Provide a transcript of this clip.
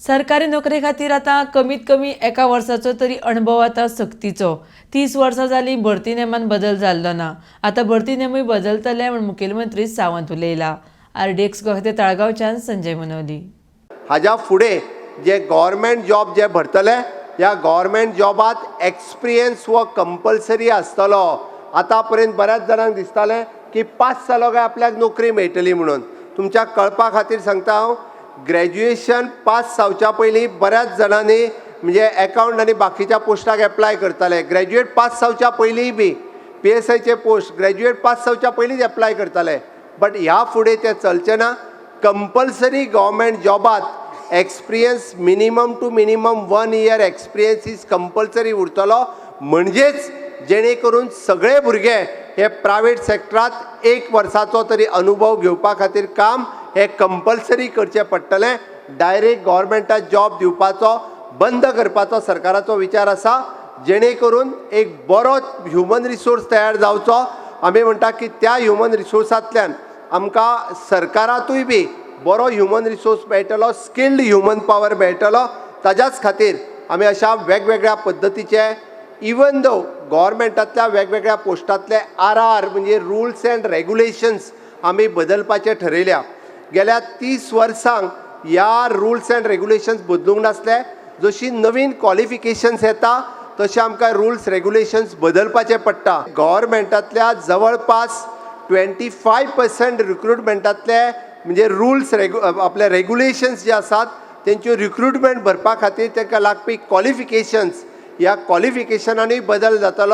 सरकारी नोकरे खातीर आतां कमीत कमी एका वर्साचो तरी अणभव आतां सक्तीचो. 30 वर्सां जालीं भरती नेमान बदल जाल्लो ना. आतां भरती नेमूय बदलतले म्हूण मुखेलमंत्री सावंत उलयला. आरडीएक्स खातीर ताळगांवच्यान संजय मुनोली. हाज्या फुडें जे गव्हर्मेंट जॉब जे भरतले, ह्या गव्हर्मेंट जॉबात एक्सपिरियन्स हो कंपल्सरी आसतलो. आतां पर्यंत बऱ्याच जाणांक दिसतालें की पास जालो काय आपल्याक नोकरी मेळटली म्हणून. तुमच्या कळपा खातीर सांगता हांव, ग्रॅज्युएशन पास जावच्या पयलीं बऱ्याच जाणांनी म्हणजे एकावंट आनी बाकीच्या पोस्टाक एप्लाय करताले. ग्रॅज्युएट पास जावच्या पयलींय बी पीएसआयचे पोस्ट ग्रॅज्युएट पास जावच्या पयलींच एप्लाय करताले. बट ह्या फुडें तें चलचें ना. कंपल्सरी गव्हर्मेंट जॉबात experience, minimum to minimum one year experience is compulsory उरतलो. म्हणजेच जेणे करून सगळे भुरगे हे प्रायवेट सेक्टरात एक वर्साचो तरी अनुभव घेवपा खातीर काम हें कंपल्सरी करचें पडटलें. डायरेक्ट गव्हर्मेंटात जॉब दिवपाचो बंद करपाचो सरकाराचो विचार आसा, जेणे करून एक बरो ह्युमन रिसोर्स तयार जावचो. आमी म्हणटा की त्या ह्युमन रिसोर्सांतल्यान आमकां सरकारांतूय बी बरो ह्युमन रिसोर्स मेळटलो, स्किल्ड ह्युमन पावर मेळटलो. ताज्याच खातीर आमी अशा वेगवेगळ्या पद्दतीचे, इवन दो गव्हर्मेंटांतल्या वेगवेगळ्या पोस्टांतले आर आर म्हणजे रुल्स अँड रेगुलेशन्स आमी बदलपाचे ठरयल्या. गेल्या 30 वर्सांक ह्या रुल्स अँड रेगुलेशन्स बदलूंक नासले. जशी नवीन क्वॉलिफिकेशन्स येता, तशें आमकां रुल्स रेगुलेशन्स बदलपाचे पडटा. गव्हर्मेंटांतल्या जवळपास 25% रिक्रुटमेंटांतले म्हणजे रुल्स रेगु आपले रेगुलेशन्स जे आसात, तेंच्यो रिक्रुटमेंट भरपा खातीर तांकां लागपी क्वॉलिफिकेशन्स, ह्या क्वॉलिफिकेशनानूय बदल जातलो.